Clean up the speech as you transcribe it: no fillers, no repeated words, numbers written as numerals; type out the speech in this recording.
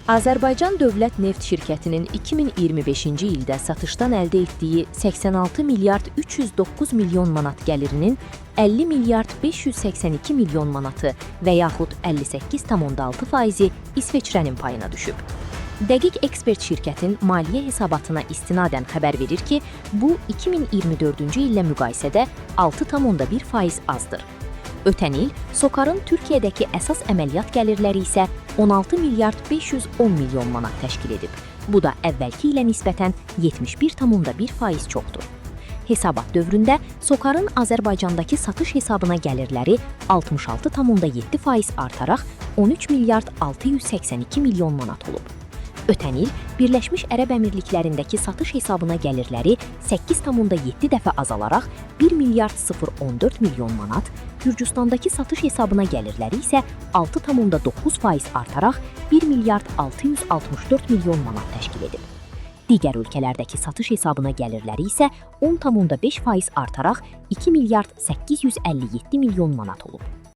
Azərbaycan Dövlət Neft Şirkətinin 2025-ci ildə satışdan əldə etdiyi 86 milyard 309 milyon manat gəlirinin 50 milyard 582 milyon manatı və yaxud 58,6 faizi İsveçrənin payına düşüb. Dəqiq Ekspert şirkətin maliyyə hesabatına istinadən xəbər verir ki, bu 2024-cü illə müqayisədə 6,1% azdır. Ötən il SOCAR-ın Türkiyədəki əsas əməliyyat gəlirləri isə 16 milyard 510 milyon manat təşkil edib. Bu da əvvəlki ilə nisbətən 71,1% çoxdur. Hesabat dövründə SOCAR-ın Azərbaycandakı satış hesabına gəlirləri 66,7% artaraq 13 milyard 682 milyon manat olub. Ötən il Birləşmiş Ərəb Əmirliklərindəki satış hesabına gəlirləri 8,7 dəfə azalaraq 1 milyard 014 milyon manat, Gürcüstandakı satış hesabına gəlirləri isə 6,9% artaraq 1 milyard 664 milyon manat təşkil edib. Digər ölkələrdəki satış hesabına gəlirləri isə 10,5% artaraq 2 milyard 857 milyon manat olub.